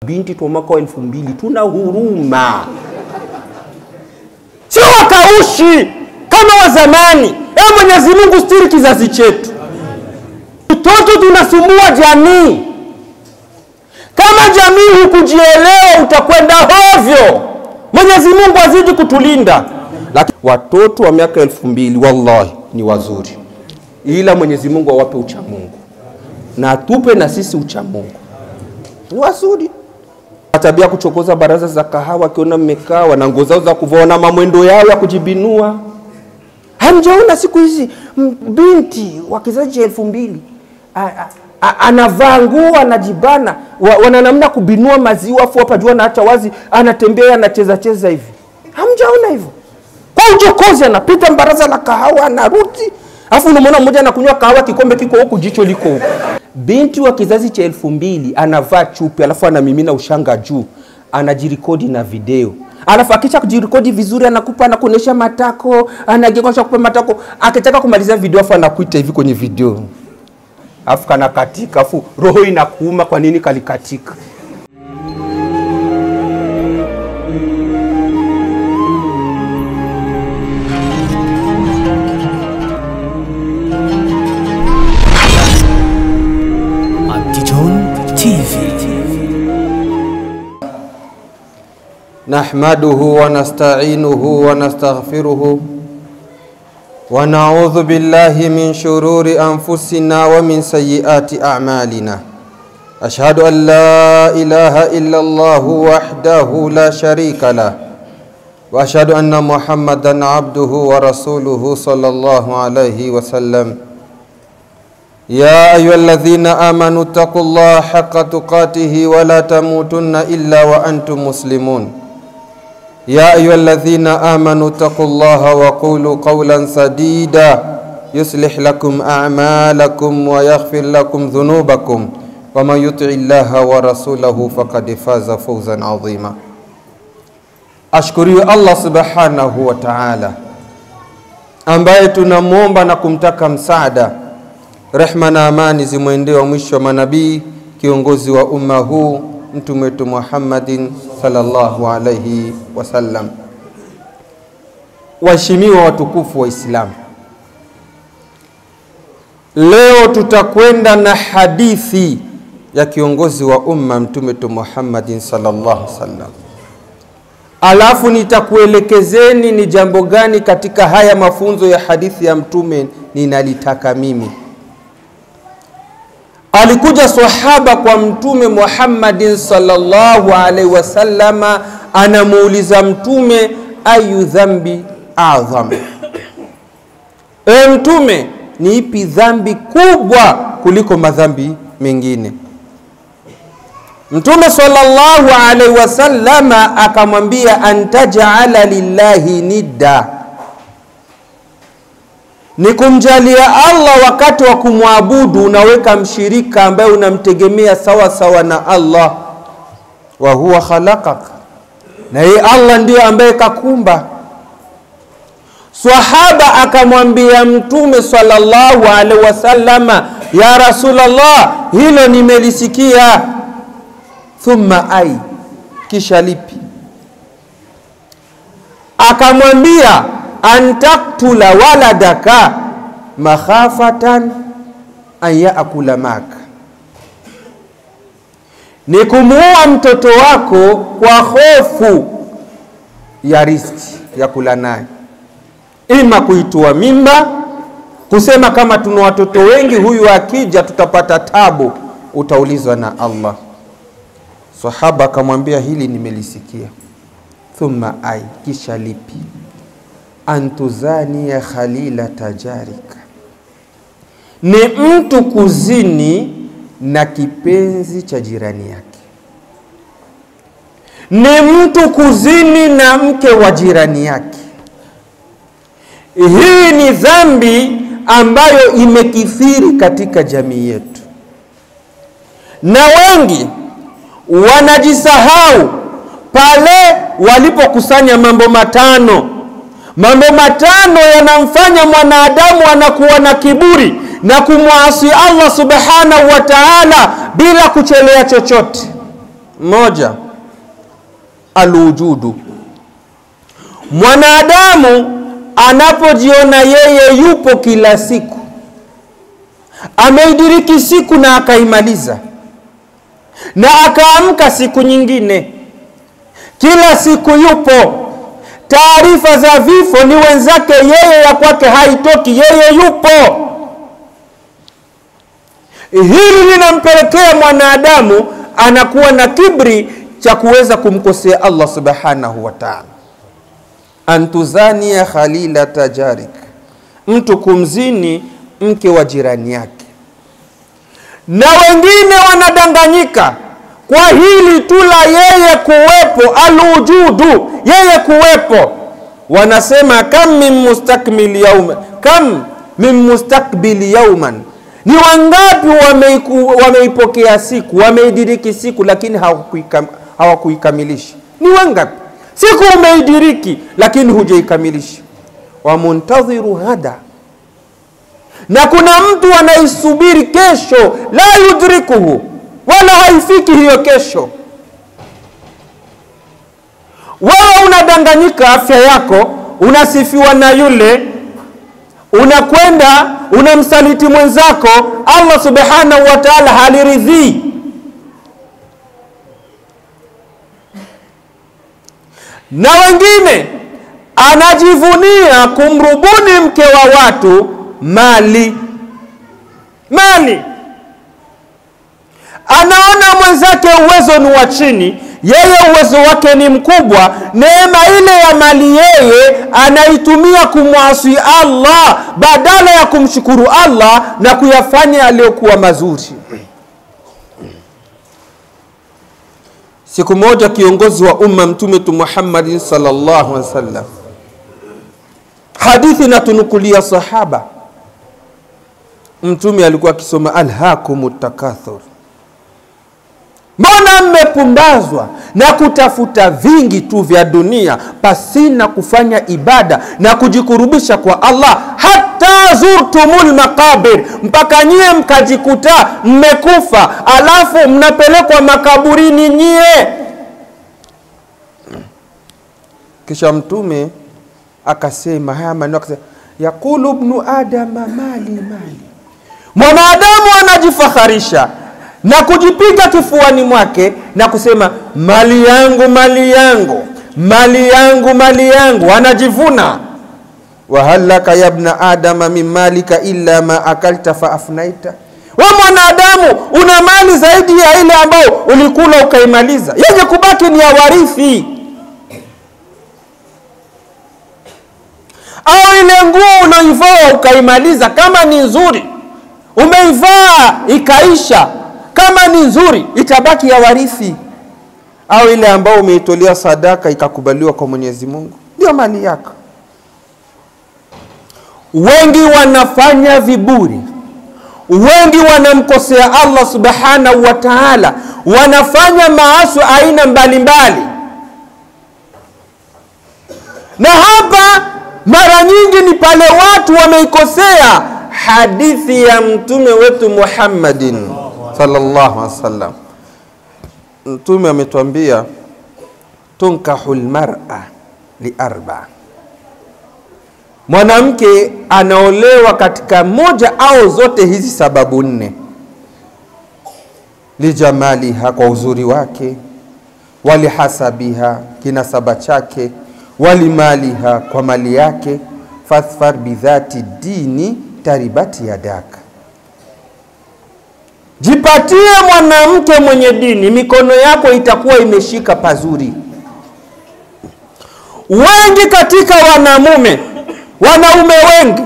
Binti tu mwaka wa 2000 tuna huruma. Sio wakaushi kama wa zamani. Ee Mwenyezi Mungu stiri kizazi chetu. Mtoto tunasumbua jamii. Kama jamii hukujielewa utakwenda hovyo. Mwenyezi Mungu azidi kutulinda. Lakini watoto wa miaka 2000 wallahi ni wazuri. Ila Mwenyezi Mungu awape ucha Mungu. Na atupe na sisi ucha Mungu. Ni wazuri. Tabia kuchokoza baraza za kahawa, kiona mmekaa na nguo zao za kuvaa na mamwendo yao ya kujibinua. Hamjaona siku hizi binti wa kizazi 2000 anavaa nguo anajibana, wana namna kubinua maziwa afu hapa jua na acha wazi, anatembea anacheza cheza hivi. Hamjaona hivyo? Kwa uchokozi anapita baraza la kahawa anarudi, afu unamwona mmoja anakunywa kahawa kikombe kiko huku jicho liko huku. Binti wa kizazi cha 2000 anavaa chupi alafu anamimina ushanga juu, anajirekodi na video. Alafu akisha kujirekodi vizuri anakupa, anakuonesha matako, anageuka kupa matako, akitaka kumaliza video afu anakuita hivi kwenye video. Alafu kanakatika, afu roho inakuuma kwa nini kalikatika. نحمده ونستعينه ونستغفره ونعوذ بالله من شرور أنفسنا ومن سيئات أعمالنا. أشهد أن لا إله إلا الله وحده لا شريك له، وأشهد أن محمدا عبده ورسوله صلى الله عليه وسلم. يا أيها الذين آمنوا اتقوا الله حق تقاته ولا تموتن إلا وأنتم مسلمون. يا أيها الذين آمنوا اتقوا الله وقولوا قولا سديدا يصلح لكم أعمالكم ويغفر لكم ذنوبكم ومن يطع الله ورسوله فقد فاز فوزا عظيما. أشكر الله سبحانه وتعالى ambaye tunamuomba na kumtaka msaada. Rehma na amani zimwendee wa mwisho wa manabii, kiongozi wa umma huu, mtume wetu Muhammadin sallallahu alayhi wasallam. Waheshimiwa watukufu wa Islam, leo tutakwenda na hadithi ya kiongozi wa umma mtume wetu Muhammadin sallallahu alayhi wasallam. Alafu nitakuelekezeni ni jambo gani katika haya mafunzo ya hadithi ya mtume ninalitaka mimi. Alikuja sahaba kwa mtume Muhammadin sallallahu alaihi wasallama, anamuuliza mtume, ayu dhambi a'zam? E mtume, ni ipi dhambi kubwa kuliko madhambi mengine? Mtume sallallahu alaihi wasallama akamwambia, antaj'ala lillahi nidda, ni kumjalia Allah wakati wa kumwabudu unaweka mshirika ambaye unamtegemea sawa sawa na Allah. Wa huwa khalaqak, na yeye Allah ndiye ambaye kakumba. Swahaba akamwambia mtume sallallahu alaihi wasallama, ya Rasulallah, hilo nimelisikia. Thumma ai, kisha lipi? Akamwambia, antaktula waladaka makhafatan an yaakula maka, ni kumuua mtoto wako kwa hofu ya riski ya kula naye, ima kuitua mimba, kusema kama tuna watoto wengi huyu akija tutapata tabu, utaulizwa na Allah. Sahaba akamwambia, hili nimelisikia. Thumma ai, kisha lipi? Antuzania khalila tajarika, ni mtu kuzini na kipenzi cha jirani yake, ni mtu kuzini na mke wa jirani yake. Hii ni dhambi ambayo imekithiri katika jamii yetu, na wengi wanajisahau pale walipokusanya mambo matano. Mambo matano yanamfanya mwanadamu anakuwa na kiburi na kumwasi Allah subhanahu wa ta'ala bila kuchelea chochote. Moja, alwujudu. Mwanadamu anapojiona yeye yupo kila siku, ameidiriki siku na akaimaliza, na akaamka siku nyingine, kila siku yupo. Taarifa za vifo ni wenzake, yeye ya kwake haitoki, yeye yupo. Hili linampelekea mwanadamu anakuwa na kibri cha kuweza kumkosea Allah subhanahu wa ta'ala. Antuzania khalila tajarik, mtu kumzini mke wa jirani yake. Na wengine wanadanganyika kwa hili tu la yeye kuwepo, alujudu, yeye kuwepo. Wanasema kam min mustakmil yawma, kam min mustakbil yawman, ni wangapi wameipokea siku, wameidiriki siku lakini hawakuikamilisha. Ni wangapi? Siku umeidiriki lakini hujaikamilisha. Wa muntadhiru hada, na kuna mtu anaisubiri kesho, la yudrikuhu, wala haifiki hiyo kesho. Wewe unadanganyika afya yako, unasifiwa na yule, unakwenda unamsaliti mwenzako. Allah subhanahu wa ta'ala haliridhii. Na wengine anajivunia kumrubuni mke wa watu mali. Mali. Anaona mwenzake uwezo ni wa chini, yeye uwezo wake ni mkubwa. Neema ile ya mali yeye anaitumia kumwasi Allah badala ya kumshukuru Allah na kuyafanya aliyokuwa mazuri. Siku moja kiongozi wa umma Mtume tu Muhammad sallallahu alaihi wasallam, hadithi natunukulia sahaba, Mtume alikuwa akisoma alhakumut takathur, mbona mmepumbazwa na kutafuta vingi tu vya dunia pasina kufanya ibada na kujikurubisha kwa Allah, hata zurtumul maqabir, mpaka nyie mkajikuta mmekufa, alafu mnapelekwa makaburini nyie. Kisha Mtume akasema haya maneno, akasema yaqulu ibnu adama mali mali. Mwanadamu anajifakharisha na kujipiga kifuani mwake na kusema mali yangu, mali yangu, mali yangu, mali yangu, anajivuna. Wa halaka ya ibn adama min malika illa ma akalta fa afnaita. Wa mwanadamu una mali zaidi ya ile ambayo ulikula ukaimaliza, yenye kubaki ni ya warithi. Au ile nguo unaivaa ukaimaliza, kama ni nzuri umeivaa ikaisha, kama ni nzuri itabaki ya warithi. Au ile ambayo umeitolea sadaka ikakubaliwa kwa Mwenyezi Mungu, ndio mali yako. Wengi wanafanya viburi, wengi wanamkosea Allah subhanahu wa ta'ala, wanafanya maasi aina mbalimbali. Na hapa mara nyingi ni pale watu wameikosea hadithi ya Mtume wetu Muhammadin sallallahu alaihi wasallam. Mtume ametuambia tunkahul mar'a li arba, mwanamke anaolewa katika moja au zote hizi sababu nne: lijamaliha, kwa uzuri wake, walihasabiha, kinasaba chake, walimaliha, kwa mali yake, fathfar bidhati dini taribati yadaka. Jipatie mwanamke mwenye dini, mikono yako itakuwa imeshika pazuri. Wengi katika wanamume, wanaume wengi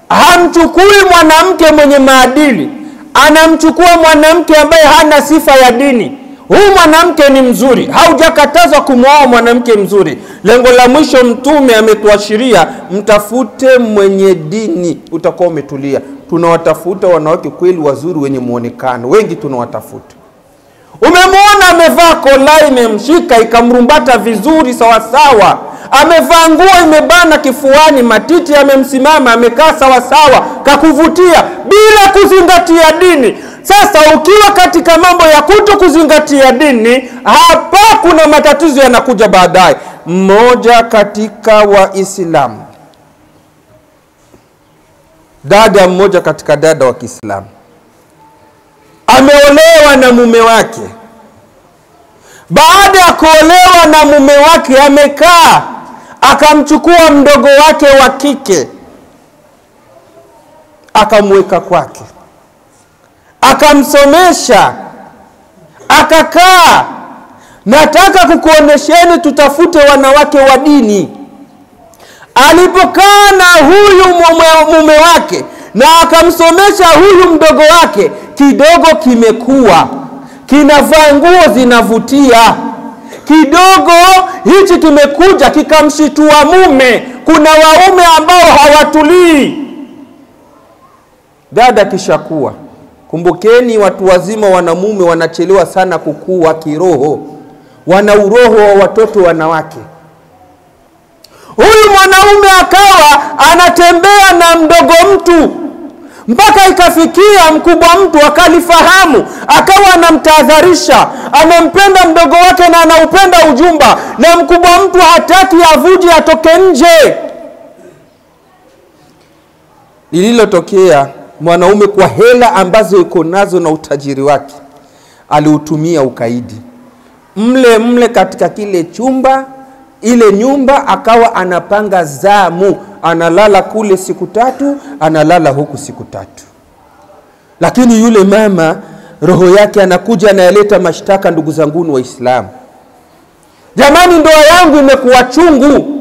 hamchukui mwanamke mwenye maadili, anamchukua mwanamke ambaye hana sifa ya dini. Huyu mwanamke ni mzuri, haujakatazwa kumwoa mwanamke mzuri. Lengo la mwisho Mtume ametuashiria, mtafute mwenye dini, utakuwa umetulia. Tunawatafuta wanawake kweli wazuri wenye muonekano, wengi tunawatafuta. Umemwona amevaa kola imemshika ikamrumbata vizuri sawasawa, amevaa nguo imebana kifuani, matiti yamemsimama, amekaa sawasawa, kakuvutia bila kuzingatia dini. Sasa ukiwa katika mambo ya kuto kuzingatia dini, hapa kuna matatizo yanakuja baadaye. Mmoja katika Waislamu, dada mmoja katika dada wa Kiislamu, ameolewa na mume wake. Baada ya kuolewa na mume wake, amekaa akamchukua mdogo wake wa kike akamweka kwake, akamsomesha, akakaa. Nataka kukuonesheni tutafute wanawake wa dini. Alipokaa na huyu mume wake na akamsomesha huyu mdogo wake, kidogo kimekuwa, kinavaa nguo zinavutia. Kidogo hichi kimekuja kikamshitua mume. Kuna waume ambao hawatulii. Dada kishakuwa. Kumbukeni watu wazima wanamume wanachelewa sana kukua kiroho. Wana uroho wa watoto wanawake. Huyu mwanaume akawa anatembea na mdogo mtu mpaka ikafikia mkubwa mtu akalifahamu, akawa anamtahadharisha, anampenda mdogo wake na anaupenda ujumba, na mkubwa mtu hataki avuje atoke nje. Lililotokea, mwanaume kwa hela ambazo yuko nazo na utajiri wake aliutumia ukaidi. Mle mle katika kile chumba, ile nyumba, akawa anapanga zamu, analala kule siku tatu, analala huku siku tatu. Lakini yule mama roho yake anakuja anayaleta mashtaka. Ndugu zangu Waislamu, jamani, ndoa yangu imekuwa chungu.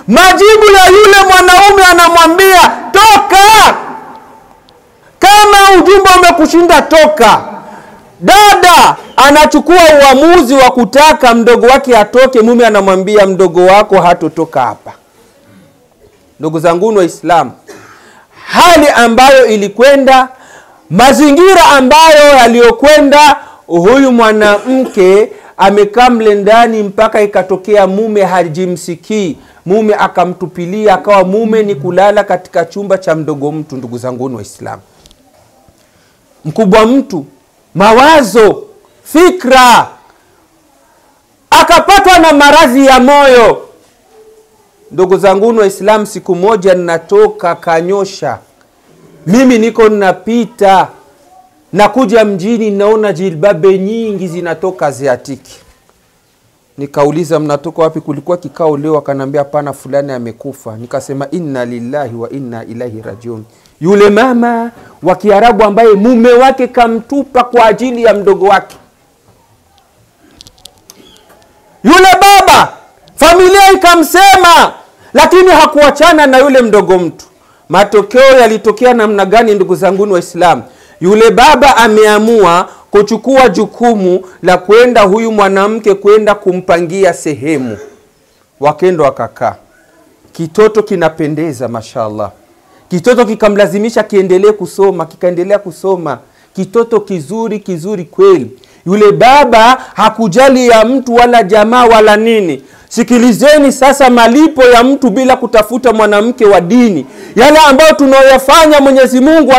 Majibu ya yule mwanaume anamwambia toka, kama ujumbe umekushinda toka. Dada anachukua uamuzi wa kutaka mdogo wake atoke. Mume anamwambia mdogo wako hatotoka hapa. Ndugu zangu Waislamu, hali ambayo ilikwenda, mazingira ambayo yaliyokwenda, huyu mwanamke amekaa mle ndani mpaka ikatokea mume hajimsikii. Mume akamtupilia, akawa mume ni kulala katika chumba cha mdogo mtu. Ndugu zangu Waislamu, mkubwa mtu, mawazo, fikra, akapatwa na maradhi ya moyo. Ndugu zangu Waislamu, siku moja ninatoka Kanyosha, mimi niko ninapita nakuja mjini, naona jilbabe nyingi zinatoka Aziatiki. Nikauliza mnatoka wapi? Kulikuwa kikao leo. Akanambia hapana, fulani amekufa. Nikasema inna lillahi wa inna ilaihi rajiun. Yule mama wa Kiarabu ambaye mume wake kamtupa kwa ajili ya mdogo wake, yule baba familia ikamsema, lakini hakuachana na yule mdogo mtu. Matokeo yalitokea namna gani ndugu zangu Waislamu? Yule baba ameamua kuchukua jukumu la kwenda huyu mwanamke kwenda kumpangia sehemu. Wakendo wakakaa. Kitoto kinapendeza mashallah. Kitoto kikamlazimisha kiendelee kusoma, kikaendelea kusoma. Kitoto kizuri kizuri kweli. Yule baba hakujali ya mtu wala jamaa wala nini. Sikilizeni sasa malipo ya mtu bila kutafuta mwanamke wa dini. Yale ambayo tunayoyafanya Mwenyezi Mungu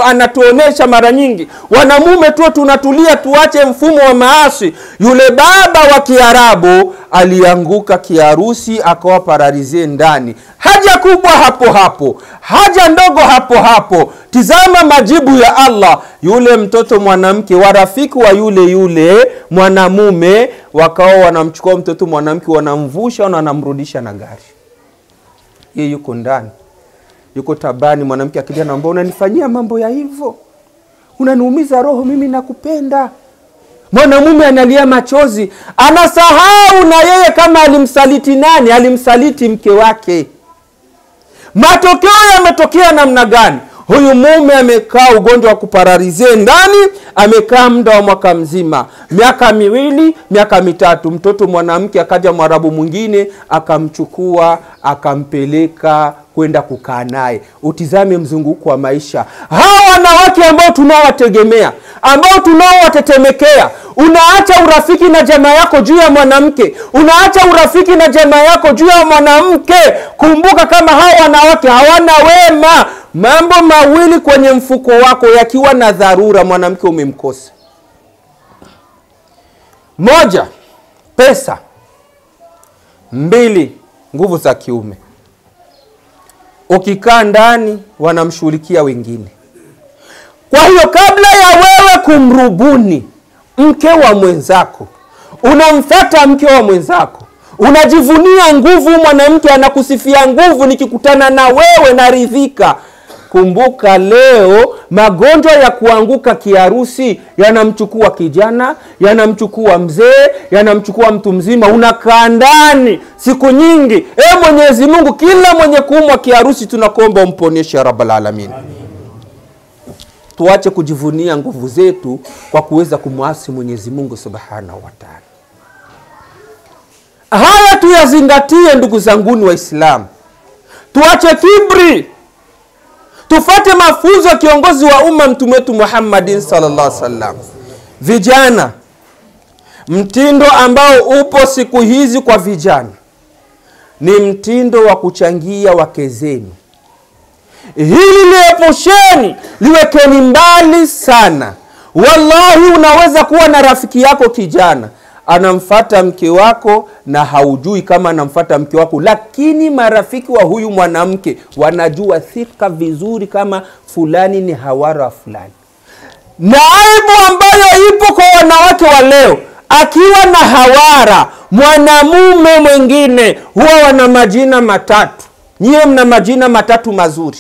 anatuonesha mara nyingi. Wanamume tu tunatulia, tuache mfumo wa maasi. Yule baba wa Kiarabu alianguka kiharusi, akawa paralize ndani. Haja kubwa hapo hapo, haja ndogo hapo hapo. Tizama majibu ya Allah. Yule mtoto mwanamke wa rafiki wa yule yule mwanamume, wakawa wanamchukua mtoto mwanamke, wanamvusha na wanamrudisha na gari. Yeye yuko ndani, yuko tabani. Mwanamke akija anamwambia unanifanyia mambo ya hivyo, unaniumiza roho, mimi nakupenda. Mwanamume analia machozi, anasahau na yeye kama alimsaliti nani, alimsaliti mke wake. Matokeo yametokea namna gani? Huyu mume amekaa ugonjwa wa kuparalize ndani, amekaa muda wa mwaka mzima, miaka miwili, miaka mitatu. Mtoto mwanamke akaja Mwarabu mwingine akamchukua, akampeleka kwenda kukaa naye. Utizame mzunguko wa maisha. Hawa wanawake ambao tunaowategemea, ambao tunaowatetemekea, unaacha urafiki na jamaa yako juu ya mwanamke, unaacha urafiki na jamaa yako juu ya mwanamke. Kumbuka kama hawa wanawake hawana wema. Mambo mawili kwenye mfuko wako yakiwa na dharura, mwanamke umemkosa. Moja, pesa. Mbili, nguvu za kiume. Ukikaa ndani wanamshughulikia wengine. Kwa hiyo kabla ya wewe kumrubuni mke wa mwenzako, unamfuata mke wa mwenzako, unajivunia nguvu, mwanamke anakusifia nguvu, nikikutana na wewe naridhika. Kumbuka leo magonjwa ya kuanguka kiharusi yanamchukua kijana, yanamchukua mzee, yanamchukua mtu mzima. Unakaa ndani siku nyingi. Mwenyezi Mungu, kila mwenye kuumwa kiharusi tunakuomba umponeshe ya Rabbal Alamin. Tuache kujivunia nguvu zetu kwa kuweza kumwasi Mwenyezi Mungu Subhanahu wa Ta'ala. Haya tuyazingatie ndugu zanguni Waislamu. Tuache kibri. Tufate mafunzo ya kiongozi wa umma mtume wetu Muhammadin sallallahu alaihi wasallam. Vijana, mtindo ambao upo siku hizi kwa vijana ni mtindo wa kuchangia wake zenu. Hili liepusheni, liwekeni mbali sana. Wallahi unaweza kuwa na rafiki yako kijana anamfata mke wako na haujui kama anamfata mke wako, lakini marafiki wa huyu mwanamke wanajua thika vizuri kama fulani ni hawara fulani. Na aibu ambayo ipo kwa wanawake wa leo, akiwa na hawara mwanamume mwingine huwa wana majina matatu. Nyie mna majina matatu mazuri.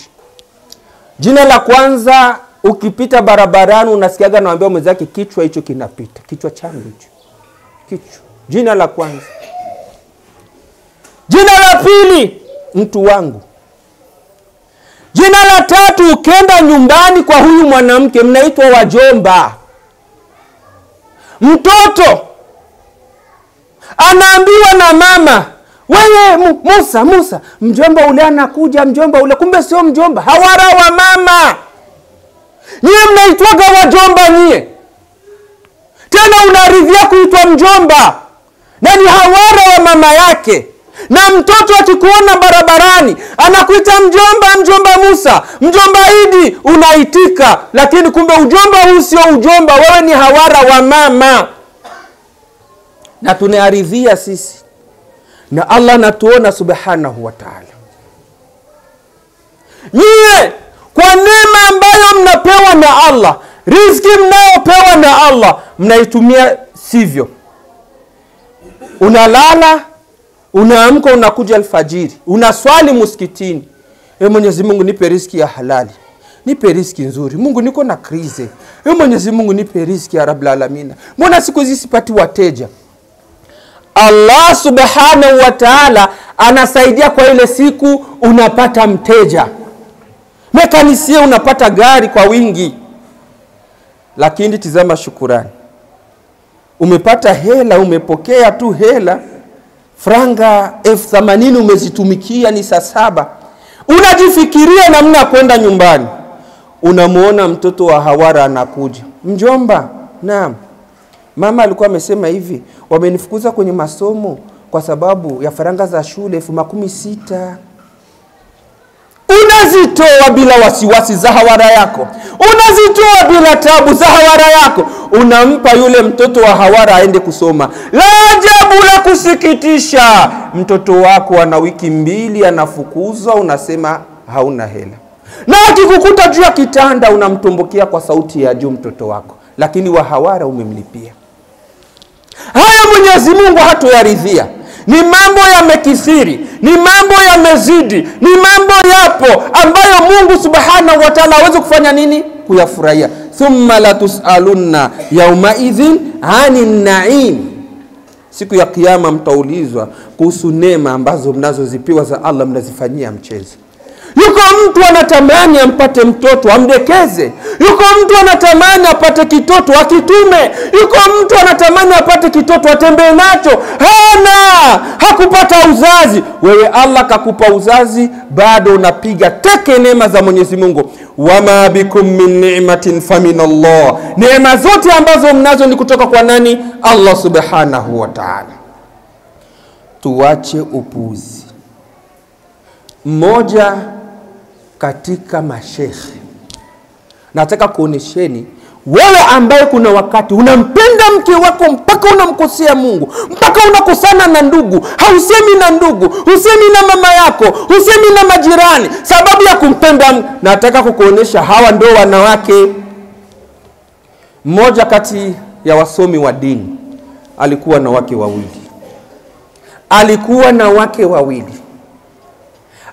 Jina la kwanza, ukipita barabarani unasikiaga naambia mwenzake kichwa hicho kinapita, kichwa changu hicho. Kichwa. Jina la kwanza. Jina la pili, mtu wangu. Jina la tatu, ukenda nyumbani kwa huyu mwanamke mnaitwa wajomba. Mtoto anaambiwa na mama, wewe Musa, Musa, mjomba ule anakuja, mjomba ule, kumbe sio mjomba, hawara wa mama. Nyie mnaitwaga wajomba nyie. Tena unaridhia kuitwa mjomba, na ni hawara wa mama yake. Na mtoto akikuona barabarani anakuita mjomba, mjomba Musa, mjomba Idi, unaitika. Lakini kumbe ujomba huu sio ujomba, wewe ni hawara wa mama. Na tunaridhia sisi, na Allah anatuona subhanahu wa ta'ala. Nyie kwa neema ambayo mnapewa na Allah, riziki mnayopewa na Allah, mnaitumia sivyo. Unalala, unaamka, unakuja alfajiri, unaswali msikitini. Mwenyezi Mungu nipe riziki ya halali, nipe riziki nzuri. Mungu niko na krize. Mwenyezi Mungu nipe riziki ya Rabbil Alamin. Mbona siku hizi sipati wateja? Allah subhanahu wa ta'ala anasaidia kwa ile siku unapata mteja. Mekanisie unapata gari kwa wingi. Lakini tizama shukurani. Umepata hela, umepokea tu hela, franga 80,000 umezitumikia, ni saa 7. Unajifikiria namna kwenda nyumbani. Unamuona mtoto wa hawara anakuja. Mjomba, naam. Mama alikuwa amesema hivi, wamenifukuza kwenye masomo kwa sababu ya faranga za shule 60,000. Unazitoa bila wasiwasi za hawara yako. Unazitoa bila tabu za hawara yako. Unampa yule mtoto wa hawara aende kusoma. La ajabu la kusikitisha, mtoto wako ana wiki 2 anafukuzwa, unasema hauna hela. Na akikukuta juu ya kitanda unamtumbukia kwa sauti ya juu mtoto wako, lakini wa hawara umemlipia. Haya Mwenyezi Mungu hatoyaridhia. Ni mambo yamekithiri, ni mambo yamezidi, ni mambo yapo ambayo Mungu Subhanahu wa Ta'ala hawezi kufanya nini? Kuyafurahia. Thumma la tusalunna yauma idhin anin na'im. Siku ya kiyama mtaulizwa kuhusu neema ambazo mnazozipiwa za Allah, mnazifanyia mchezo. Yuko mtu anatamani ampate mtoto amdekeze. Yuko mtu anatamani apate kitoto akitume. Yuko mtu anatamani apate kitoto atembee nacho. Hana, hakupata uzazi. Wewe Allah kakupa uzazi, bado unapiga teke neema za Mwenyezi Mungu. Wama bikum min ni'matin famin Allah. Neema zote ambazo mnazo ni kutoka kwa nani? Allah Subhanahu wa Ta'ala. Tuache upuzi. Mmoja katika mashekhe. Nataka kuonesheni wewe ambaye kuna wakati unampenda mke wako mpaka unamkosea Mungu, mpaka unakosana na ndugu, hausemi na ndugu, husemi na mama yako, husemi na majirani, sababu ya kumpenda. Nataka kukuonesha hawa ndio wanawake. Mmoja kati ya wasomi wa dini alikuwa na wake wawili. Alikuwa na wake wawili.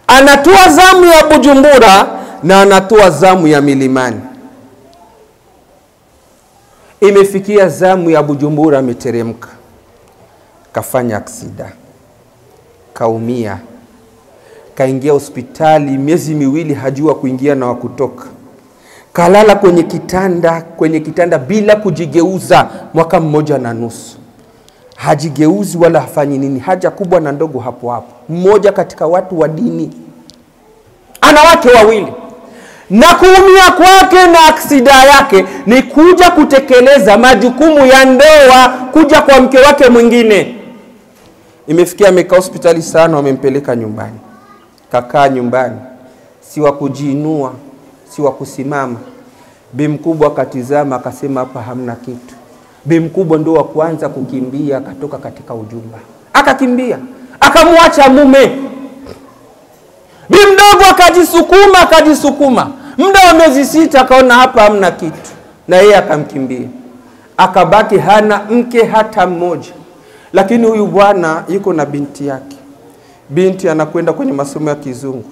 Anatoa zamu ya Bujumbura na anatoa zamu ya Milimani. Imefikia zamu ya Bujumbura, ameteremka, kafanya aksida, kaumia, kaingia hospitali miezi miwili, hajua kuingia na wakutoka. Kalala kwenye kitanda bila kujigeuza mwaka 1.5. Hajigeuzi wala hafanyi nini, haja kubwa na ndogo hapo hapo. Mmoja katika watu wa dini ana wake wawili. Na kuumia kwake na aksida yake ni kuja kutekeleza majukumu ya ndoa, kuja kwa mke wake mwingine. Imefikia amekaa hospitali sana, wamempeleka nyumbani. Kakaa nyumbani, si wa kujiinua, si wa kusimama. Bi mkubwa akatizama akasema hapa hamna kitu. Bi mkubwa ndio wa kwanza kukimbia, akatoka katika ujumba. Akakimbia, akamwacha mume. Bi mdogo akajisukuma, akajisukuma. Muda wa miezi 6 akaona hapa hamna kitu, na yeye akamkimbia. Akabaki hana mke hata mmoja. Lakini huyu bwana yuko na binti yake. Binti anakwenda kwenye masomo ya kizungu.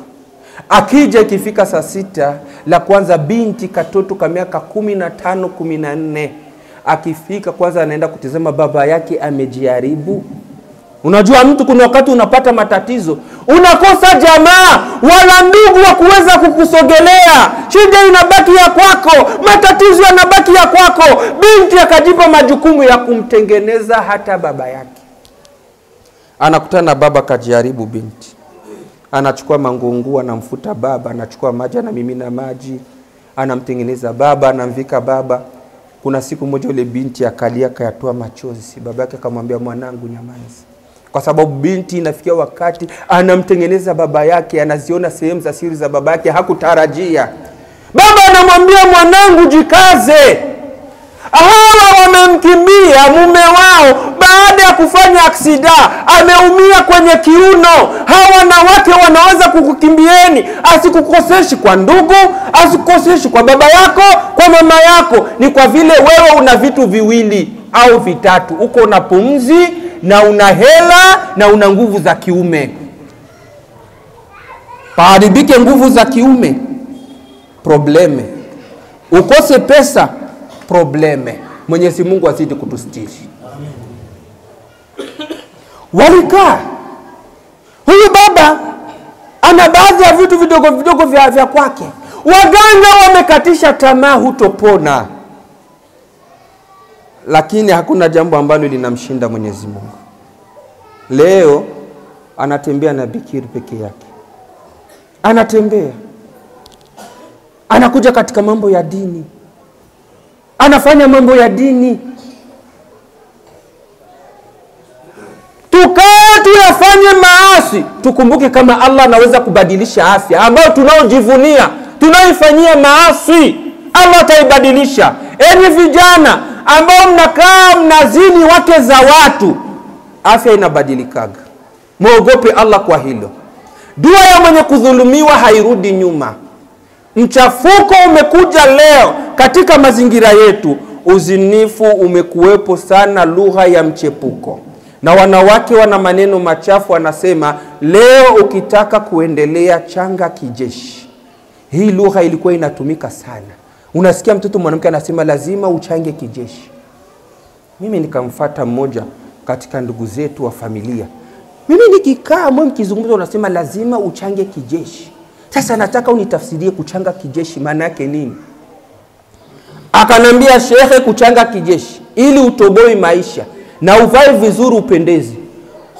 Akija ikifika saa 6, la kwanza binti katoto ka miaka 15, 14. Akifika kwanza anaenda kutizama baba yake amejiharibu. Unajua mtu kuna wakati unapata matatizo, unakosa jamaa wala ndugu wa kuweza kukusogelea. Shida inabaki ya kwako, matatizo yanabaki ya kwako. Binti akajipa majukumu ya kumtengeneza hata baba yake. Anakutana na baba kajiharibu binti. Anachukua mangungu anamfuta baba, anachukua maji anamimina maji, anamtengeneza baba, anamvika baba. Kuna siku moja yule binti akalia akayatoa machozi. Babake akamwambia mwanangu nyamaza. Kwa sababu binti inafikia wakati anamtengeneza baba yake, anaziona sehemu za siri za baba yake hakutarajia. Baba anamwambia mwanangu jikaze. Hawa wamemkimbia mume wao baada ya kufanya aksida, ameumia kwenye kiuno. Hawa wanawake wanaweza kukukimbieni, asikukoseshi kwa ndugu, asikukoseshi kwa baba yako, kwa mama yako. Ni kwa vile wewe una vitu viwili au vitatu, uko na pumzi na una hela na una nguvu za kiume. Paharibike nguvu za kiume, probleme. Ukose pesa, probleme. Mwenyezi Mungu azidi kutustiri. Amen. Walikaa. Huyu baba ana baadhi ya vitu vidogo vidogo vya kwake. Waganga wamekatisha tamaa, hutopona. Lakini hakuna jambo ambalo linamshinda Mwenyezi Mungu. Leo anatembea na bikiri peke yake. Anatembea. Anakuja katika mambo ya dini. Anafanya mambo ya dini. Tukae tuyafanye maasi, tukumbuke kama Allah anaweza kubadilisha afya ambayo tunaojivunia, tunaoifanyia maasi, Allah ataibadilisha. Enyi vijana ambao mnakaa mnazini wake za watu, afya inabadilikaga. Muogope Allah kwa hilo. Dua ya mwenye kudhulumiwa hairudi nyuma. Mchafuko umekuja leo katika mazingira yetu. Uzinifu umekuwepo sana, lugha ya mchepuko. Na wanawake wana maneno machafu, wanasema leo ukitaka kuendelea changa kijeshi. Hii lugha ilikuwa inatumika sana. Unasikia mtoto mwanamke anasema lazima uchange kijeshi. Mimi nikamfuata mmoja katika ndugu zetu wa familia. Mimi nikikaa mwe mkizungumza unasema lazima uchange kijeshi. Sasa nataka unitafsirie kuchanga kijeshi maana yake nini? Akanambia shehe, kuchanga kijeshi ili utoboi maisha na uvae vizuri upendezi.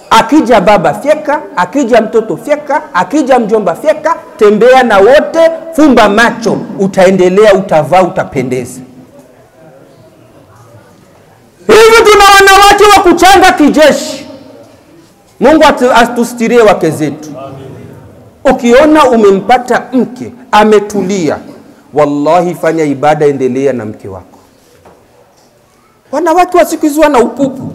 Akija baba fyeka, akija mtoto fyeka, akija mjomba fyeka, tembea na wote, fumba macho, utaendelea, utavaa, utapendeza. Hivi tuna wanawake wa kuchanga kijeshi. Mungu atustirie wake zetu. Ukiona umempata mke ametulia, wallahi fanya ibada, endelea na mke wako. Wanawake wa siku hizi wana upupu.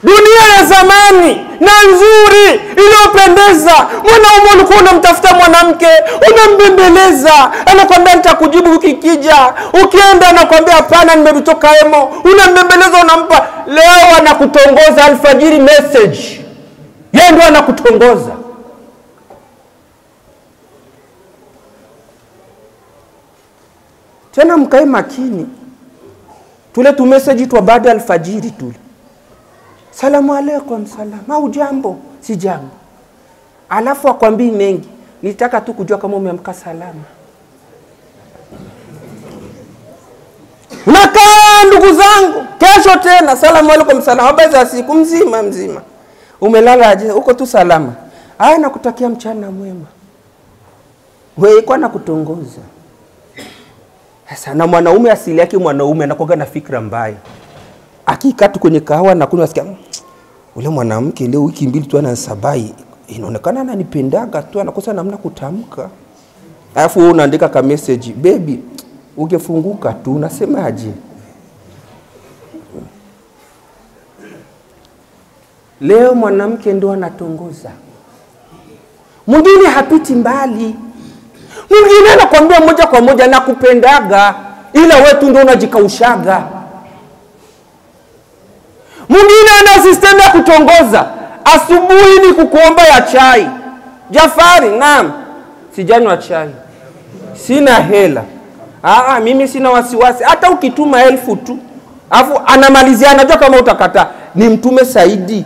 Dunia ya zamani na nzuri iliyopendeza, mwanaume ulikuwa unamtafuta mwanamke, unambembeleza, anakwambia nitakujibu wiki ikija. Ukienda anakwambia hapana, nimetoka hemo. Unambembeleza, unampa. Leo anakutongoza alfajiri message, yeye ndio anakutongoza. Tena mkae makini, tule tu message tu baada alfajiri tule, salamu alaikum, salam, au jambo, si jambo. Alafu akwambii mengi, nitaka tu kujua kama umeamka salama. Unakaa ndugu zangu, kesho tena salamu alaikum, salam, habari za siku mzima mzima, umelala aje, uko tu salama, aya nakutakia mchana mwema. Wewe kwa nakutongoza. Sasa na mwanaume asili yake mwanaume anakuwa na fikra mbaya. Akikaa tu kwenye kahawa na kunywa, asikia ule mwanamke leo wiki mbili tu anasabai, inaonekana ananipendaga tu, anakosa namna kutamka. Alafu wewe unaandika ka message, baby ungefunguka tu, unasemaje? Leo mwanamke ndo anatongoza. Mwingine hapiti mbali. Mwingine anakuambia moja kwa moja nakupendaga, ila wewe tu ndio unajikaushaga. Mwingine ana system ya kutongoza. Asubuhi ni kukuomba ya chai. Jafari, naam, sijanywa chai, sina hela. Aa, mimi sina wasiwasi. Hata ukituma 1000 tu. Alafu anamalizia, anajua kama utakataa. Ni mtume Saidi.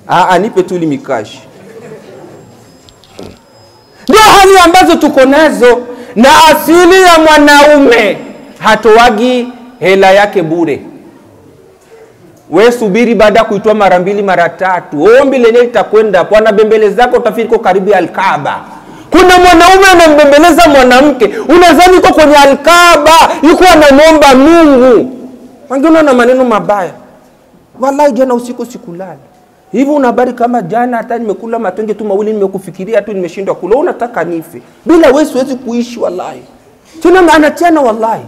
Aa, nipe tu limikashi. Ndio hali ambazo tuko nazo. Na asili ya mwanaume hatoagi hela yake bure. We subiri baada kuitoa mara mbili mara tatu, ombi lenyewe litakwenda hapo, na bembele zako utafika karibu ya Alkaaba. Kuna mwanaume anambembeleza mwanamke, unadhani yuko kwenye Alkaaba, yuko anamwomba Mungu. Wengine wana maneno mabaya. Wallahi jana usiku sikulala. Hivi una habari kama jana hata nimekula matonge tu mawili, nimekufikiria tu nimeshindwa kula, unataka nife. Bila wewe siwezi kuishi wallahi. Tena anatiana wallahi.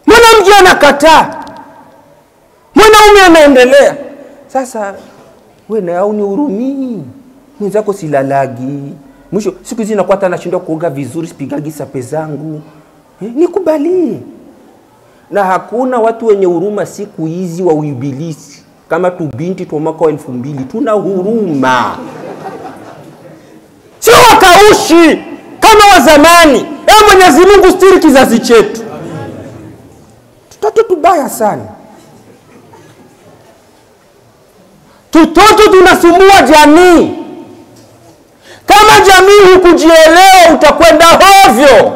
Mwanamke anakataa, mwanaume anaendelea. Sasa wewe na au nihurumii, mwenzako silalagi. Mwisho siku hizi nakuwa hata nashindwa kuoga vizuri, sipigagi sape zangu. Nikubalie. Na hakuna watu wenye huruma siku hizi wa uibilisi kama tu binti tu mwaka wa 2000 tuna huruma. Sio wakaushi kama wa zamani. Mwenyezi Mungu stiri kizazi chetu. Tutoto tubaya sana. Tutoto tunasumbua jamii. Kama jamii hukujielewa utakwenda hovyo.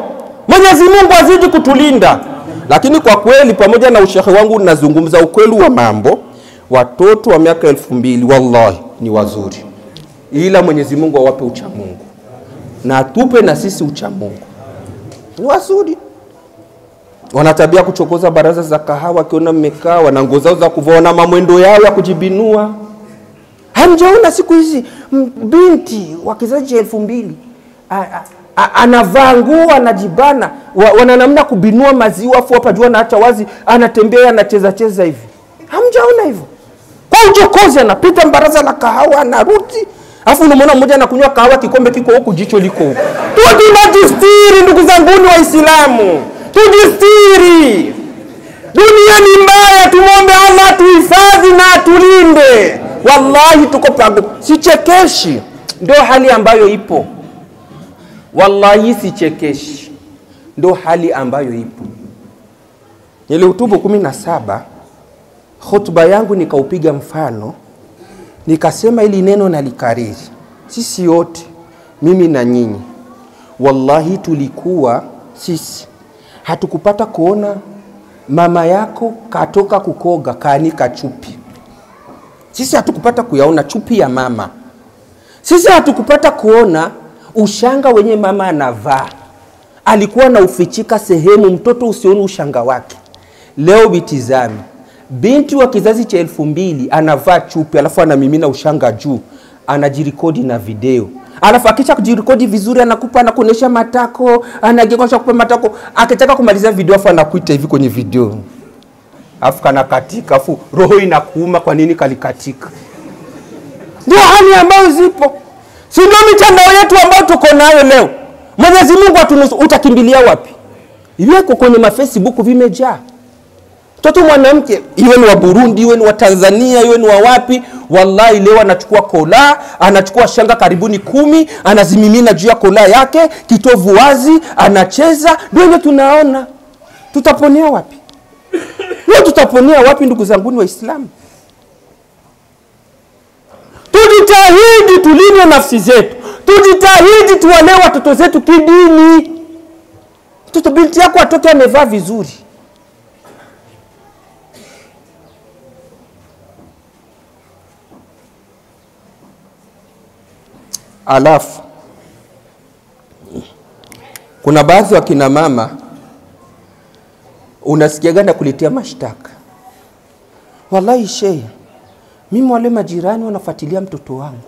Mwenyezi Mungu azidi kutulinda. Lakini kwa kweli pamoja na ushehe wangu ninazungumza ukweli wa mambo, watoto wa miaka 2000 wallahi ni wazuri. Ila Mwenyezi Mungu awape ucha Mungu. Na atupe na sisi ucha Mungu. Ni wazuri. Wana tabia kuchokoza baraza za kahawa, kiona mmekaa, wana nguo zao za kuvaa na mamwendo yao ya kujibinua. Hamjaona siku hizi binti wa kizazi cha 2000 anavaa nguo, anajibana, wana namna kubinua maziwa, afu hapa jua anaacha wazi, anatembea anacheza cheza hivi. Hamjaona hivyo? Kwa uchokozi anapita baraza la kahawa anarudi, afu unamwona mmoja anakunywa kahawa kikombe kiko huku jicho liko huku. Tujistiri ndugu zangu Waislamu. Tujistiri. Dunia ni mbaya, tumuombe Allah tuhifadhi na atulinde. Wallahi tuko pago. Sichekeshi. Ndio hali ambayo ipo. Wallahi sichekeshi. Ndio hali ambayo ipo. Nilihutubu 17, hotuba yangu nikaupiga mfano, nikasema ili neno nalikariri. Sisi wote, mimi na nyinyi, wallahi tulikuwa sisi hatukupata kuona mama yako katoka kukoga kaanika chupi. Sisi hatukupata kuyaona chupi ya mama. Sisi hatukupata kuona ushanga wenye mama anavaa. Alikuwa na ufichika sehemu mtoto usione ushanga wake. Leo bitizami, Binti wa kizazi cha 2000 anavaa chupi, alafu anamimina ushanga juu, anajirekodi na video. Alafu akisha kujirekodi vizuri anakupa, anakuonesha matako, anageuka kupa matako. Akitaka kumaliza video afu anakuita hivi kwenye video. Alafu kanakatika, afu roho inakuuma kwa nini kalikatika. Ndio hali ambayo zipo. Si ndio mitandao yetu ambayo tuko nayo leo. Mwenyezi Mungu atunusu, utakimbilia wapi? Iweko kwenye ma Facebook vimejaa. Mtoto mwanamke, iwe ni wa Burundi, iwe ni wa Tanzania, iwe ni wa wapi, wallahi leo anachukua kola, anachukua shanga karibuni 10, anazimimina juu ya kola yake, kitovu wazi, anacheza. Ndio tunaona. Tutaponea wapi? Leo tutaponea wapi ndugu zangu Waislamu? Tujitahidi tulinde nafsi zetu. Tujitahidi tuwalee watoto zetu kidini. Mtoto binti yako atoke amevaa vizuri. Alafu kuna baadhi wa kina mama unasikiaga na kuletea mashtaka. Wallahi shehe, mimi wale majirani wanafuatilia mtoto wangu.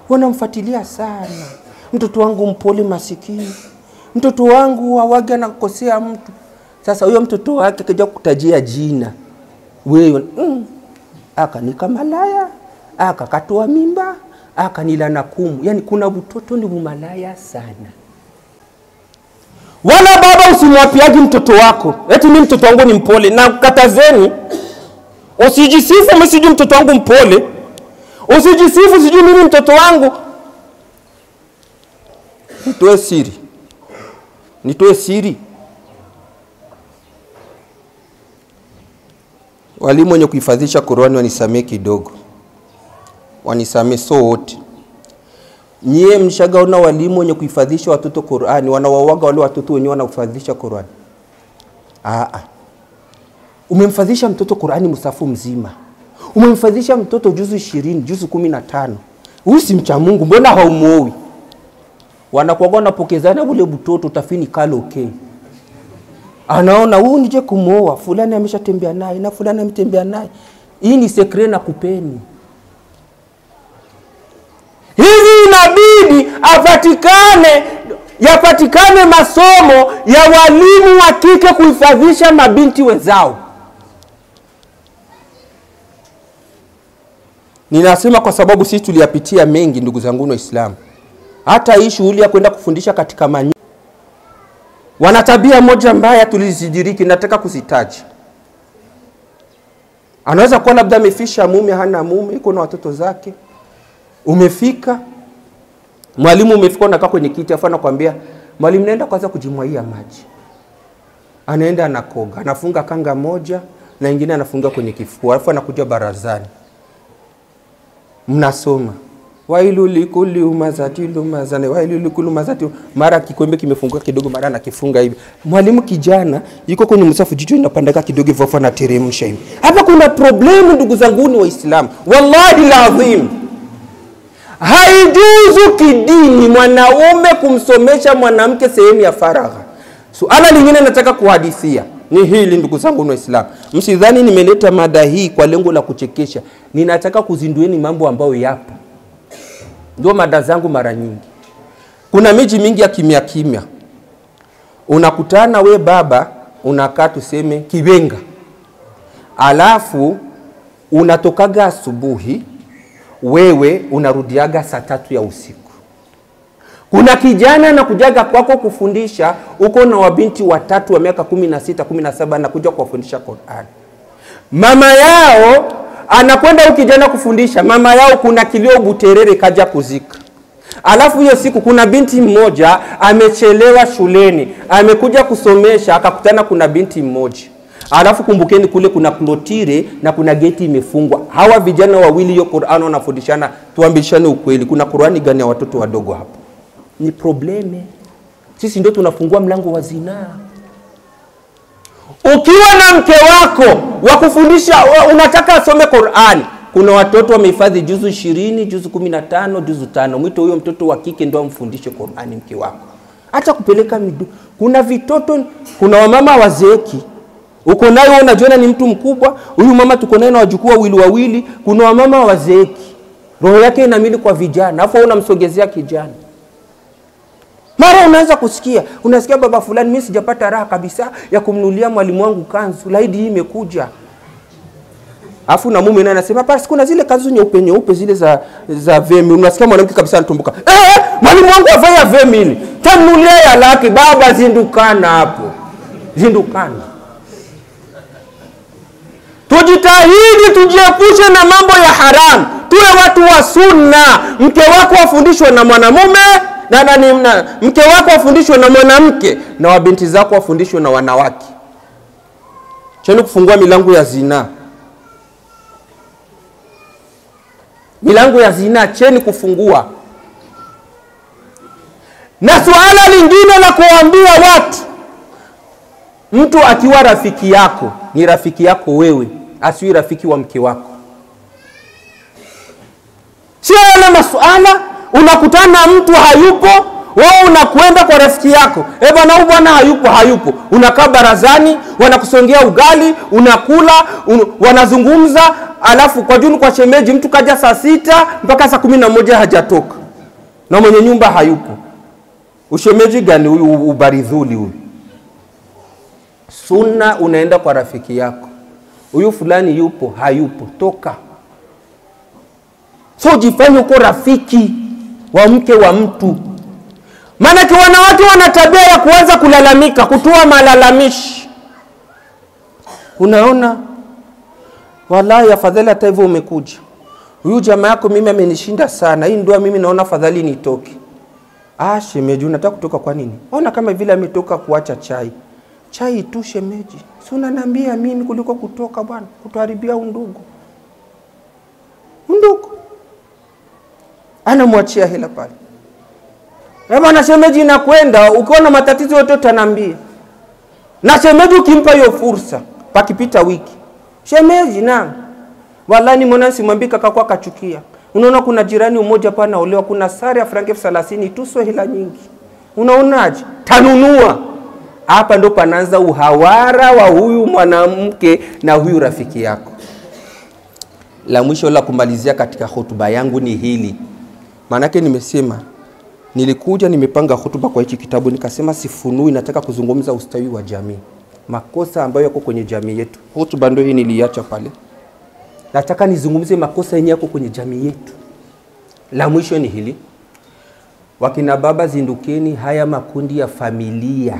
Wanamfuatilia sana. Mtoto wangu mpole masikini. Mtoto wangu hawaga na kukosea mtu. Sasa huyo mtoto wake akija kukutajia jina, wewe aka ni kama malaya, aka katoa mimba, aka nilana kumu. Yani kuna mtoto ni malaya sana. Wala baba usimwapiaji mtoto wako. Eti mimi mtoto wangu ni mpole. Na katazeni, usijisifu mimi sijui mtoto wangu mpole. Usijisifu sijui mimi mtoto wangu. Nitoe siri. Nitoe siri. Walimu wenye kuhifadhisha Qur'ani wanisamee kidogo. Wanisamee so wote. Nyie mshagaona walimu wenye kuhifadhisha watoto Qur'ani wanawawaga wale watoto wenyewe wanahifadhisha Qur'ani? Umemfadhisha mtoto Qur'ani msafu mzima. Umemfadhisha mtoto juzu 20, juzu 15. Huyu si mcha Mungu, mbona haumuoi? Wanakuwa wanapokezana ule mtoto tafini kalo okay. Anaona huyu nije kumuoa, fulani ameshatembea naye na fulani ametembea naye. Hii ni sekre na kupeni. Hivi inabidi apatikane, yapatikane masomo ya walimu wa kike kuhifadhisha mabinti wenzao. Ninasema kwa sababu sisi tuliyapitia mengi ndugu zangu Waislamu. Hata hii shughuli ya kwenda kufundisha katika manyu, wana tabia moja mbaya tulizidiriki, nataka kuzitaja. Anaweza kuwa labda amefisha mume, hana mume, yuko na watoto zake. Umefika mwalimu, umefika unakaa kwenye kiti, afa anakuambia mwalimu naenda kwanza kujimwagia maji. Anaenda anakoga, anafunga kanga moja na nyingine anafunga kwenye kifua, alafu anakuja barazani. Mnasoma wailu likuli umazati lumazane, wailu likuli umazati, mara kikombe kimefunguka kidogo, mara anakifunga hivi. Mwalimu kijana yuko kwenye msafu, jicho inapandaka kidogo hivyo, afa anateremsha hivi. Hapa kuna problemu ndugu zangu ni Waislamu. Wallahi lazim. Haijuzu kidini mwanaume kumsomesha mwanamke sehemu ya faragha. Suala lingine nataka kuhadithia ni hili ndugu zangu Waislamu. Msidhani nimeleta mada hii kwa lengo la kuchekesha. Ninataka kuzindueni mambo ambayo yapo. Ndio mada zangu mara nyingi. Kuna miji mingi ya kimya kimya. Unakutana we baba, unakaa tuseme Kibenga. Alafu unatokaga asubuhi, wewe unarudiaga saa 3 ya usiku. Kuna kijana anakujaga kwako kufundisha, uko na wabinti watatu wa miaka 16, 17 anakuja kuwafundisha Qur'an. Mama yao anakwenda huyu kijana kufundisha, mama yao kuna kilio Buterere kaja kuzika. Alafu hiyo siku kuna binti mmoja amechelewa shuleni, amekuja kusomesha, akakutana kuna binti mmoja. Alafu kumbukeni kule kuna klotire na kuna geti imefungwa. Hawa vijana wawili hiyo Qur'an wanafundishana, tuambishane ukweli, kuna Qur'ani gani ya watoto wadogo hapo? Ni probleme. Sisi ndio tunafungua mlango wa zinaa. Ukiwa na mke wako wa kufundisha, unataka asome Qur'an, kuna watoto wamehifadhi juzu 20, juzu 15, juzu 5. Mwito huyo mtoto wa kike ndio amfundishe Qur'an mke wako. Acha kupeleka midu. Kuna vitoto, kuna wamama wazeeki. Uko naye unajiona ni mtu mkubwa. Huyu mama tuko naye na wajukuu wawili wawili. Kuna wamama wazeeki, roho yake inamili kwa vijana, afu unamsogezea kijana. Mara unaanza kusikia, unasikia baba fulani, mimi sijapata raha kabisa ya kumnulia mwalimu wangu kanzu, laidi hii imekuja. Afu na mume naye anasema basi kuna zile kanzu nyeupe nyeupe zile za vemi. Unasikia mwanamke kabisa anatumbuka. Mwalimu wangu afanya vemi ile. Tamnulia ya laki. Baba zindukana hapo. Zindukana. Tujitahidi tujiepushe na mambo ya haramu. Tuwe watu wa sunna. Mke wako afundishwe na mwanamume na mke wako afundishwe na mwanamke, na wabinti zako wafundishwe na wanawake. Cheni kufungua milango ya zina. Milango ya zina cheni kufungua. Na suala lingine la kuambia watu, mtu akiwa rafiki yako ni rafiki yako wewe, asiwi rafiki wa mke wako. Sio yale masuala unakutana mtu hayupo, wewe unakwenda kwa rafiki yako. Eh bwana, huyu bwana hayupo, hayupo. Unakaa barazani, wanakusongea ugali, unakula, wanazungumza, alafu kwa junu kwa shemeji mtu kaja saa 6 mpaka saa 11 hajatoka. Na mwenye nyumba hayupo. Ushemeji gani huyu, ubaridhuli huyu? Sunna, unaenda kwa rafiki yako. Huyu fulani yupo, hayupo, toka. So jifanye uko rafiki wa mke wa mtu. Maana wanawake wana tabia ya kuanza kulalamika, kutoa malalamishi. Unaona, wallahi afadhali hata hivyo umekuja. Huyu jamaa yako mimi amenishinda sana. Hii ndoa mimi naona afadhali nitoke. Ah, shemeji unataka kutoka kwa nini? Ona kama vile ametoka kuacha chai. Chai tu shemeji. Si unaniambia mimi kuliko kutoka bwana, kutuharibia undugu. Undugu. Anamwachia hela pale. Bwana shemeji nakwenda, ukiona matatizo yote utaniambia. Na shemeji ukimpa hiyo fursa, pakipita wiki. Shemeji na wallahi mwana simwambii kaka kwa kachukia. Unaona kuna jirani mmoja hapa anaolewa, kuna sare ya franki 30 tu, sio hela nyingi. Unaonaje? Tanunua. Hapa ndo panaanza uhawara wa huyu mwanamke na huyu rafiki yako. La mwisho la kumalizia katika hotuba yangu ni hili. Maanake nimesema, nilikuja nimepanga hotuba kwa hichi kitabu, nikasema sifunui, nataka kuzungumza ustawi wa jamii, makosa ambayo yako kwenye jamii yetu. Hotuba ndio hii niliacha pale. Nataka nizungumze makosa yenyewe yako kwenye jamii yetu. La mwisho ni hili. Wakina baba zindukeni, haya makundi ya familia,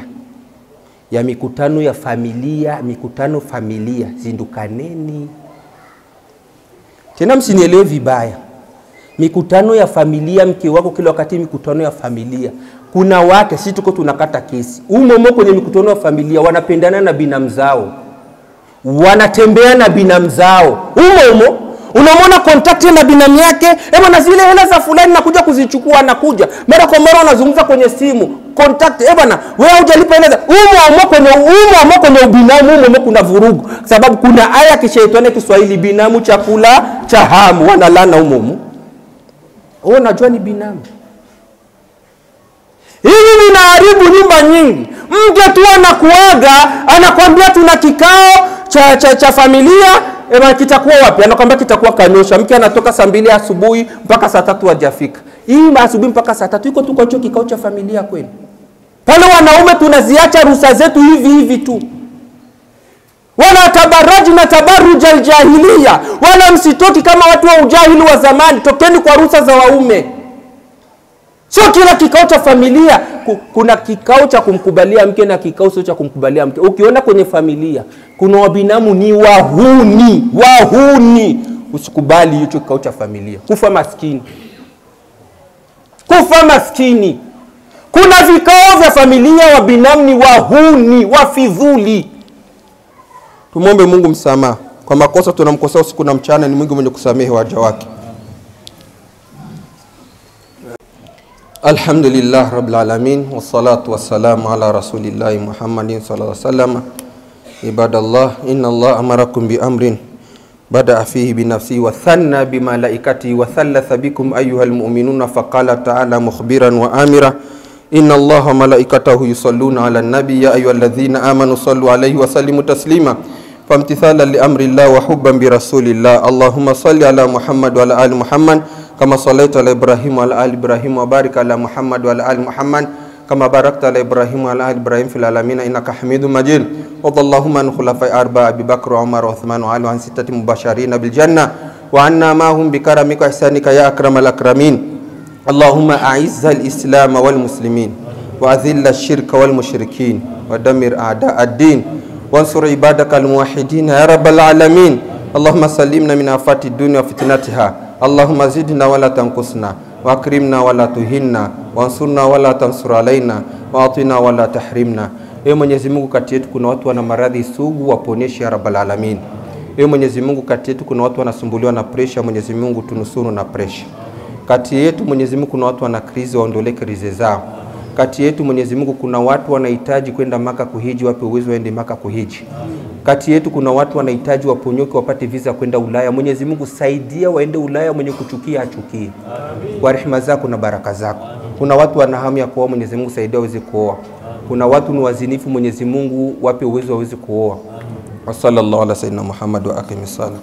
ya mikutano ya familia, mikutano familia, zindukaneni. Tena msinielewe vibaya. Mikutano ya familia, mke wako kila wakati mikutano ya familia. Kuna wake, sisi tuko tunakata kesi. Umo kwenye mikutano ya familia wanapendana na binamu zao. Wanatembea na binamu zao. Umo unamwona contact na binamu yake, eh bwana zile hela za fulani nakuja kuzichukua, nakuja. Mara kwa mara wanazungumza kwenye simu, contact, eh bwana wewe hujalipa hela za umo kwenye ubinamu, umo kuna vurugu. Sababu kuna aya kishaitani Kiswahili, binamu chakula cha hamu, wanalana umo. Oh, najua ni binamu. Hivi vinaharibu nyumba nyingi. Mke tu anakuaga, anakuambia tuna kikao cha familia, ema kitakuwa wapi? Anakuambia kitakuwa Kanyosha. Mke anatoka saa 2 asubuhi mpaka saa 3 hajafika. Hii asubuhi mpaka saa 3 iko tu kwa hicho kikao cha familia kweli. Pale wanaume tunaziacha ruhusa zetu hivi hivi tu. Wala tabarraj na tabarruj aljahiliya, wala msitoki kama watu wa ujahili wa zamani. Tokeni kwa ruhusa za waume. Sio kila kikao cha familia. Kuna kikao cha kumkubalia mke na kikao sio cha kumkubalia mke. Ukiona kwenye familia kuna wabinamu ni wahuni, wahuni, usikubali hicho kikao cha familia. Kufa maskini. Kufa maskini. Kuna vikao vya familia wabinamu ni wahuni, wafidhuli. Tumwombe Mungu msamaha kwa makosa tunamkosea usiku na mchana. Ni Mungu mwenye kusamehe waja wake. Alhamdulillah rabbil alamin, wassalatu wassalamu ala rasulillahi Muhammadin sallallahu alaihi wasallam. Ibadallah, inna Allah amarakum bi amrin bada'a fihi bi nafsihi wa thanna bi malaikatihi wa thalatha bikum ayyuhal mu'minuna, faqala ta'ala mukhbiran wa amira: Inna Allaha malaikatahu yusalluna ala nabi ya ayyuhalladhina amanu sallu alayhi wa sallimu taslima. Famtithala li amri Allah wa hubban bi rasulillah. Allahumma salli ala Muhammad wa ala ali Muhammad kama sallaita ala Ibrahim wa ala ali Ibrahim wa barik ala Muhammad wa ala ali Muhammad kama barakta ala Ibrahim wa ala ali Ibrahim fil alamin innaka Hamidum Majid. Wa Allahumma an khulafai arba'a Abi Bakr wa Umar wa Uthman wa Ali wa an sittati mubashirin bil janna wa anna ma hum bi karamika wa ihsanika ya akramal akramin. Allahumma a'izz al islam wal muslimin wa adhill ash-shirka wal mushrikin wa dammir a'da ad-din wansur ibadaka al-muwahhidin ya rabbal alamin. Allahumma sallimna min afati dunya wa fitnatiha. Allahumma zidna wa la tanqusna wa akrimna wa la tuhinna wansurna wa la tansur alaina wa atina wa la tahrimna. Ewe Mwenyezi Mungu, kati yetu kuna watu wana maradhi sugu, waponeshe ya rabbal alamin. Ewe Mwenyezi Mungu, kati yetu kuna watu wanasumbuliwa na pressure, Mwenyezi Mungu tunusuru na pressure. Kati yetu Mwenyezi Mungu kuna watu wana krizi, waondolee krizi zao. Kati yetu Mwenyezi Mungu kuna watu wanahitaji kwenda Maka kuhiji, wape uwezo waende Maka kuhiji. Kati yetu kuna watu wanahitaji waponyoke wapate visa kwenda Ulaya. Mwenyezi Mungu saidia waende Ulaya, mwenye kuchukia achukie. Kwa rehema zako na baraka zako. Kuna watu wana hamu ya kuoa, Mwenyezi Mungu saidia waweze kuoa. Kuna watu ni wazinifu, Mwenyezi Mungu wape uwezo waweze kuoa. Wa sallallahu ala sayyidina Muhammad wa aqimis salat.